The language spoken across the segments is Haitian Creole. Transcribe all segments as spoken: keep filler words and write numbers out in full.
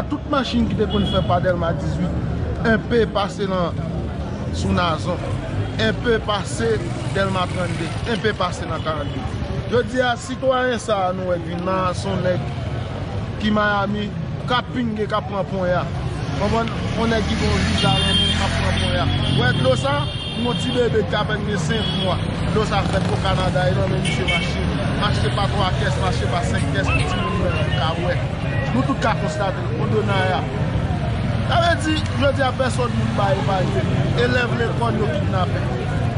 Tout machin ki te konn fè pa Dèlma dizuit, enpe pase nan sou Nazon, enpe pase Dèlma trannde, enpe pase nan karannde. Jodi a, sitwayen sa a nou wè k vin la, se yon nèg ki Miami, k ap pinge, k ap pran ponya. Konprann? Yon nèg ki gen yon viza nan men, k ap pran ponya. Ou wè dlo sa? Yon ti bebe ki apèn gen senk mwa. Dlo sa fèt o Kanada, e nan men misye mache. Mache pa twa kès, mache pa senk kès, pou timoun mwen ka wè. Nou tout ka konstate l, Odonaya. Sa vle di, jodi a pèsòn moun pa epanye. Elèv lekòl yo kidnape.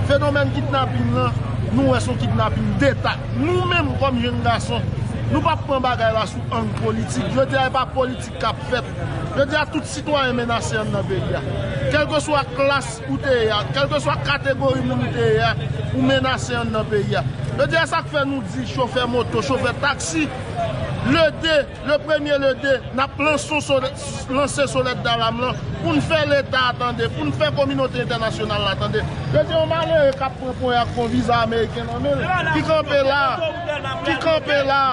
Fenomèn kidnaping lan, nou wè se yon kidnaping deta. Nou menm kòm jenn gason, nou p ap pran bagay la sou ang politik. Jodi a, e pa politik k ap fèt. Jodi a, tout sitwayen menase anndan peyi a. Kèlkeswa klas ou te ye a, kèlkeswa kategori moun ou te ye a, ou menase anndan peyi a. Jodi a, sa k fè nou di chofè moto, chofè taksi, le de, le premye le de, n ap lanse sole-, lanse sonèt dalam lan pou n fè Leta a tande, pou n fè kominote entènasyonal la tande. Jodi a, yon malere k ap pran ponya ak yon viza ameriken nan men l, ki kanpe la, ki kanpe la,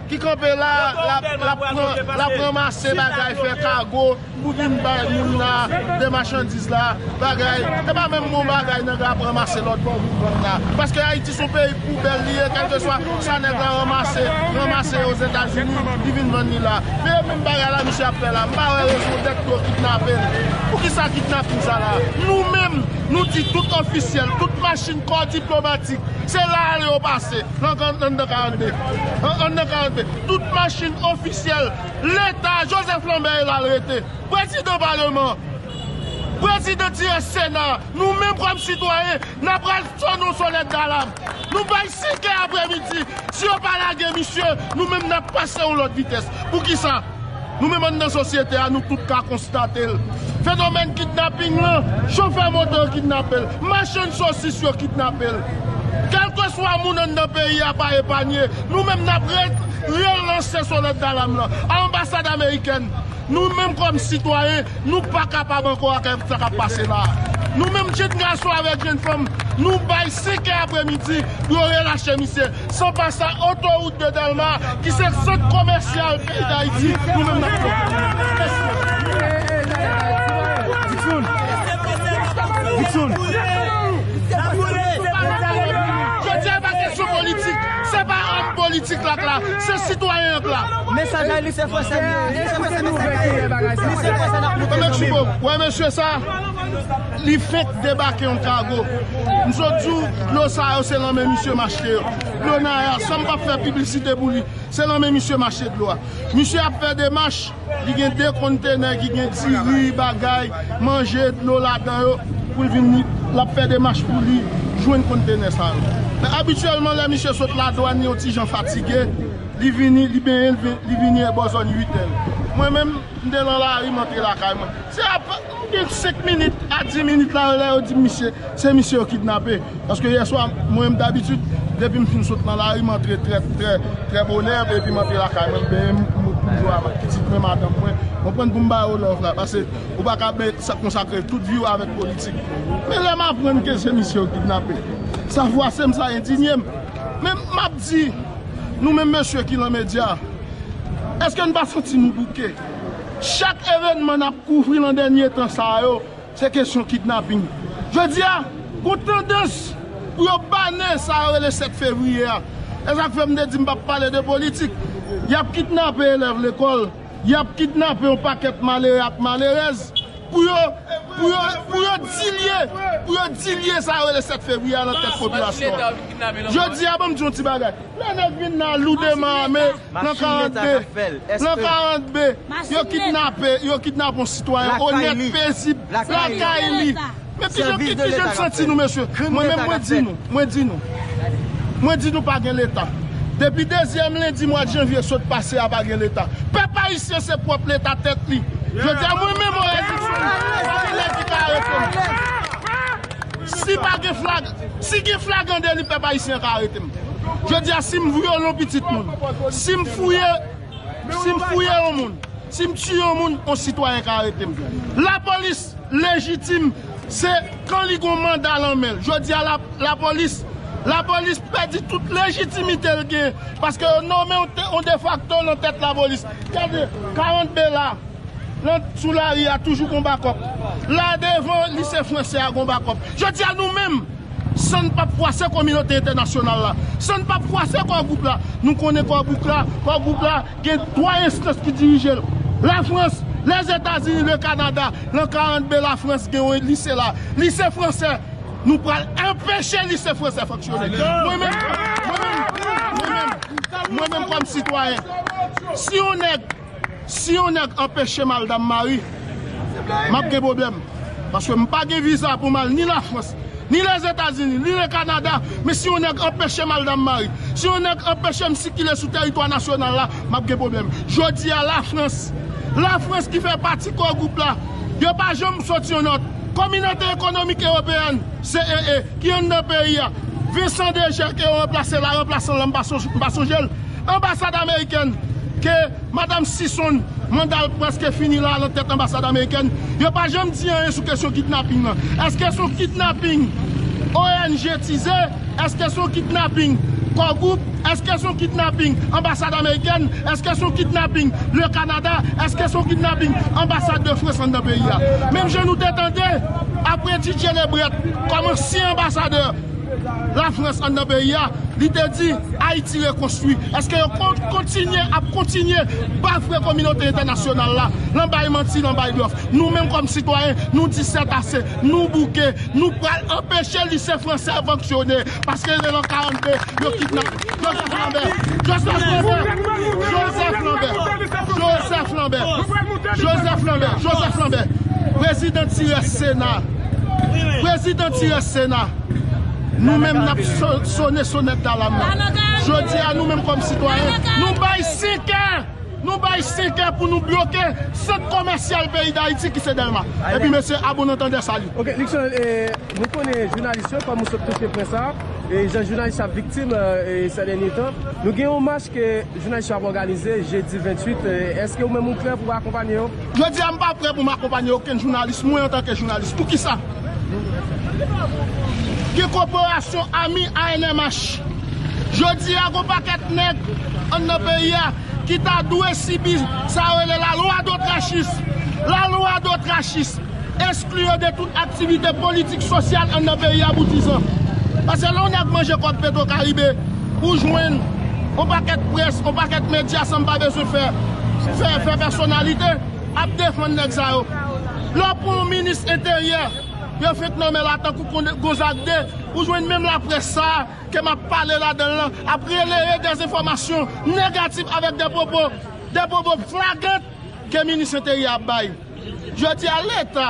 ki kanpe la, l ap, l ap pran, l ap ranmase bagay, fè kago, pou vin bay moun la, de machandiz la, bagay. E pa menm bon bagay nèg la ap ranmase lòt bò pou vann la. Paske Ayiti se yon peyi poubèl li ye, kèlkeswa sa nèg la ranmase, ranmase Ozetazini, li vin vann li la. Men e menm bagay la misye ap fè la. M pa wè rezon dèt pou yo kidnape l. Poukisa kidnaping sa la? Nou menm, nou di tout ofisyèl, tout machin, kò diplomatik, se la yo pase. Nan, nan, nan karannde. An, anndan karannde. Tout machin ofisyèl Leta, Joseph Lambert e la l rete. Prezidan Paleman, prezidan dirèk Sena, nou menm kòm sitwayen, n ap pral sone yon sonèt dalam. Nou bay senkè aprèmidi. Si yo pa lage misye, nou menm n ap pase yon lòt vitès. Poukisa? Nou menm anndan sosyete a, nou tout ka konstate l. Fenomèn kidnaping lan, chofè moto yo kidnape l, machann sosis yo kidnape l. Kèlkeswa moun anndan peyi a pa epanye, nou menm n ap re-, relanse sonèt dalam lan. A anbasad amerikèn, nou menm kòm sitwayen, nou pa kapab ankò ak sa k ap pase la a. Nou menm jenn gason avèk jenn fanm, nou bay senkè aprèmidi pou yo relache misye. San pa sa, otowout de Dèlma, ki se sant komèsyal peyi Dayiti, nou menm n ap bloke. Mèsi. Dixon. Dixon. Jodi a, e pa kesyon politik. Se pa òm politik la k la. Se sitwayen an k la. Mesaj la, li se fwè sa, li se fwè sa, mesaj la, li se fwè sa, n ap moute kanmenm. Wè mesye sa, li fenk debake yon kago. M sot di w, dlo sa yo, se lanmen misye m achte yo. Dlo Naya, san m p ap fè piblisite pou li, se lanmen misye m achte dlo a. Misye ap fè demach, li gen de kontenè ki gen diri, bagay, manje, dlo ladan yo, pou l vin, l ap fè demach pou li jwenn kontenè sa yo. Men abityèlman, lè misye sot ladwàn, li yon ti jan fatige, li vini, li benyen, li vin-, li vini bò zòn uit è. Mwen menm, m te nan lari, m antre lakay mwen. Se ap, m gen senk minit a dis minit la, lè yo di m misye, se misye yo kidnape. Paske yè swa, mwen menm dabitid, depi m fin sot nan lari, m antre trè, trè, trè bonè, epi m antre lakay mwen, m benyen, m, m, pou m jwe avèk pitit mwen, madanm mwen. Konprann pou m ba yo love la, paske ou pa ka ben, sa, konsakre tout vi w avèk politik. Men lè m aprann ke se misye yo kidnape, sa fwase m, sa endinye m. Men m ap di, nou menm mesye ki nan medya, èske n pa santi n bouke? Chak evènman n ap kouvri nan dènye tan sa yo, se kesyon kidnaping. Jodi a, gon tandans pou yo bane sa yo rele sèt fevriye a. E sa k fè m te di m p ap pale de politik. Y ap kidnape elèv lekòl, y ap kidnape yon pakèt malere ak malerèz pou yo, pou yo, pou yo dilye, pou yo dilye sa yo rele sèt fevriye a nan tèt popilasyon an. Jodi a, ban m di yon ti bagay. Lè nèg vin nan loudman ame, nan karant B, nan karant B, yo kidnape, yo kidnape yon sitwayen onèt, pezib, lakay li. Men ki jan, ki, ki jan n santi nou, mesye? Mwen menm, mwen di nou, mwen di nou. Mwen di nou pa gen Leta. Depi dezyèm lendi mwa janvye sot pase a, pa gen Leta. Pèp ayisyen se pwòp Leta tèt li. Jodi a, mwen menm, Orel Dixon, pa gen nèg ki ka arete m. Si pa gen flag-, si gen flagan deli, pèp ayisyen an ka arete m. Jodi a, si m vyole yon pitit moun, si m fouye, si m fouye yon moun, si m tiye yon moun, yon sitwayen ka arete m. Lapolis lejitim, se kan li gon manda lan men l. Jodi a, la, lapolis, lapolis pèdi tout lejitimite l gen, paske yo nonmen yon te-, yon defakto nan tèt lapolis. Gade, karant B la, Nan, sou lari a, toujou gon bakòp. La devan lise fransè a, gon bakòp. Jodi a, nou menm, san n p ap fwase kominote entènasyonal la, san n p ap fwase Kò Gwoup la, nou konnen Kò Gwoup la, Kò Gwoup la gen twa enstans ki dirije l. Lafrans, Lèzetazini, le Kanada. Nan karant B, Lafrans gen yon lise la. Lise fransè, nou pral anpeche lise fransè fonksyone. Mwen menm, mwen menm, mwen menm, mwen menm kòm sitwayen, si yon nèg, si yon nèg anpeche m al Dam Mari, m ap gen pwoblèm. Paske m pa gen viza pou m al ni Lafrans, ni Lèzetazini, ni le Kanada. Men si yon nèg anpeche m al Dam Mari, si yon nèg anpeche m sikile sou teritwa nasyonal la, m ap gen pwoblèm. Jodi a, Lafrans, Lafrans ki fè pati Kò Gwoup la, yo pa janm soti yon nòt. Kominote Ekonomik Ewopeyèn, C E E, ki anndan peyi a, Vincent Desjardins, ke yo ranplase la, ranplasan lan, m pa sonj-, m pa sonje l. Anbasad amerikèn, ke madanm Sison, manda l prèske fini la, nan tèt anbasad amerikèn, yo pa janm di anyen sou kesyon kidnaping lan. Èske se yon kidnaping O N G tize? Èske se yon kidnaping Kò Gwoup? Èske se yon kidnaping anbasad amerikèn? Èske se yon kidnaping le Kanada? Èske se yon kidnaping anbasad de Frans anndan peyi a? Menm jan nou te tande, apre Didier Lebret kòm ansyen anbasadè Lafrans anndan peyi a, li te di Ayiti rekonstwi. Èske yo kon-, kontinye, ap kontinye bafwe kominote entènasyonal la, lan bay manti, lan bay blòf? Nou menm kòm sitwayen, nou di sètase, nou bouke, nou pral anpeche lise fransè fonksyone, paske se nan karant B yo kidnap Joseph Lambert. Joseph Lambert. Joseph Lambert. Joseph Lambert. Joseph Lambert. Joseph Lambert. Prezidan Tires Sena. Prezidan Tires Sena. Nou menm n ap so-, sone sonèt dalam nan. Jodi a, nou menm kòm sitwayen, nou bay senk è. Nou bay senk è pou nou bloke sant komèsyal peyi Dayiti ki se Dèlma. Epi mesye, a bon antandè, sali. Ok, Luckson, eh, nou konnen jounalis yo, kòm ou sot touche pwen sa, e jan jounalis ap viktim, eh, e sè dènye tan, nou gen yon mach ke jounalis yo ap òganize jedi venntuit, eh, èske ou menm ou prè pou akonpanye yo? Jodi a, m pa prè pou m akonpanye okenn jounalis, mwen antanke jounalis. Poukisa? Gen koperasyon ami A N M H. Jodi a, gon pakèt nèg anndan peyi a ki ta dwe sibi sa yo rele lalwa dotrachis. Lalwa dotrachis eskli yo de tout aktivite politik, sosyal anndan peyi a pou diz an. Paske lè yon nèg manje kòb Petro Caribe, ou jwenn yon pakèt près, yon pakèt medya, san m pa bezwen fè, fè, fè pèsonalite, ap defann nèg sa yo. Lè w pran yon minis enteryè, yo fenk nonmen la tankou Kon-, Gonzague de, ou jwenn menm laprès sa a ke m ap pale ladan l lan, ap releye dèzenfòmasyon negatif avèk de pwopo, de pwopo flagran ke minis enteryè ap bay. Jodi a, Leta,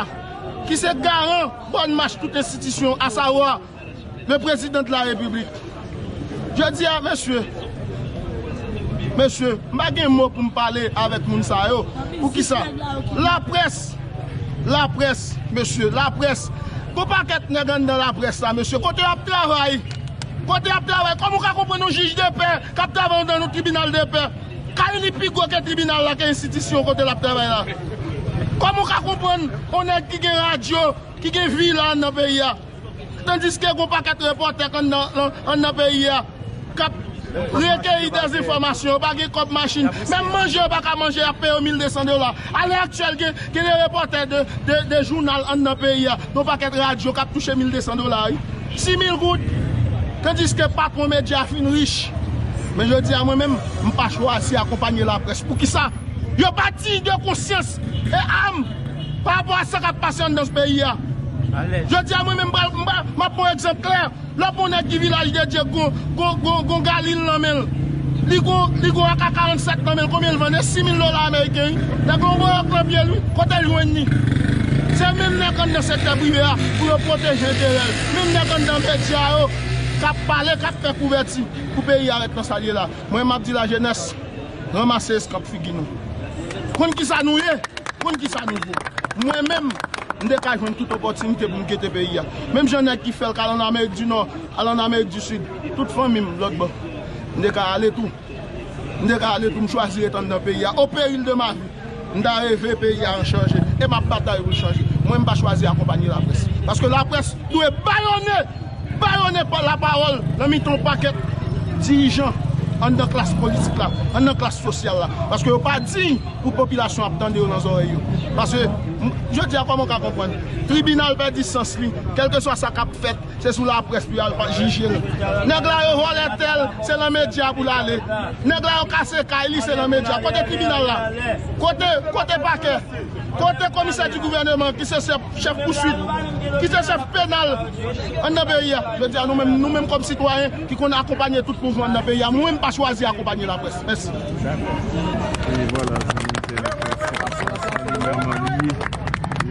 ki se garan bòn mach tout enstitisyon, asavwa le Président de la République. Jodi a, mesye, mesye, m pa gen mo pou m pale avèk moun sa yo. Poukisa? Laprès, laprès, mesye, laprès. Gon pakèt nèg anndan laprès la, mesye. Kote y ap travay? Kote y ap travay? Kòman w ka konprann yon jij de pè k ap travay anndan yon tribinal de pè? Kay li pi gwo ke tribinal la, ke enstitisyon kote l ap travay la. Kòman w ka konprann yon nèg ki gen radyo, ki gen vila anndan peyi a? Tandiske gon pakèt repòtè k anndan, anndan peyi a k ap rekeyi dèzenfòmasyon, yo pa gen kòb machin. Menm manje yo pa ka manje, y ap peye yo mil de san dola. Alè aktyèl, gen, gen de repòtè de, de, de jounal anndan peyi a, yon pakèt radyo k ap touche mil de san dola, wi. Sis mil goud. Tandiske patwon medya fin rich. Men jodi a, mwen menm, m pa chwazi akonpanye laprès. Poukisa? Yo pa diy de konsyans e am pa rapò a sa k ap pase anndan peyi a. Jodi a, mwen menm, m pral, m pral, m ap pran yon egzanp klè. Lè w pran yon nèg ki Vilaj de Dye, gon, gon, gon, gon galil nan men l. Li gon, li gon A K karannsèt nan men l, konbyen l vann? E sis mil dola ameriken, wi. Nèg la voye nan pye l, wi. Kote l jwenn li? Se menm nèg anndan sektè prive a pou yo pwoteje enterè l. Menm nèg anndan medya yo k ap pale, k ap fè kouvèti pou peyi a ret nan sa l ye la. Mwen, m ap di lajenès, ranmase eskanp figi nou. Konn kisa nou ye, konn kisa nou vo. Mwen menm, m te ka jwenn tout opòtinite pou m kite peyi a. Menm jan nèg ki fè l k al ann Amerik di Nò, al ann Amerik di Sid, tout fanmi m lòt bò. M te ka ale tou. M te ka ale tou, m chwazi ret anndan peyi a, au péril de ma vie. M ta reve peyi a an chanje, e m ap batay pou l chanje. Mwen, m pa chwazi akonpanye laprès. Paske laprès dwe bayonnen, bayonnen pa lapawòl nan mitan yon pakèt dirijan. anndan klas politik la, anndan klas sosyal la. Paske yo pa diy pou popilasyon ap tande yo nan zòrèy yo. Paske, m- jodi a, kòman w ka konprann? Tribinal pèdi sans li, kèlkeswa sa k ap fèt, se sou laprès pou y al pa- jije l. Nèg la yo vòlè tè l, se nan medya pou l ale. Nèg la yo kase kay li, se nan medya. Kote tribinal la? Kote, kote pakè? Kote komisè di gouvèneman ki se chèf, chèf pouswit, ki se chèf penal anndan peyi a? Jodi a, nou menm, nou menm kòm sitwayen ki konn akonpanye tout mouvman anndan peyi a, nou menm pa chwazi akonpanye laprès. Mèsi. E vwala, zanmi entènèt, se konsa sa li menm li ye.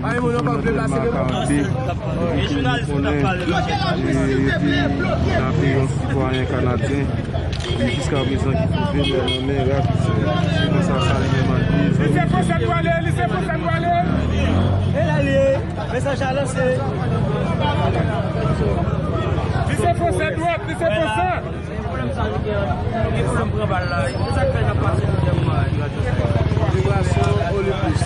Li toujou nan dèlma karante. Epi nou konnen, e, epi n ape yon sitwayen kanadyen. Jiskaprezan ki twouve l nan men rat. Se konsa sa li menm ap di. Lise Fosèt pwale, Lise Fosèt pwale. E la li ye, mesaj a lanse. Lise Fosèt dwat, Lise Fosèt. Vibrasyon Olympus.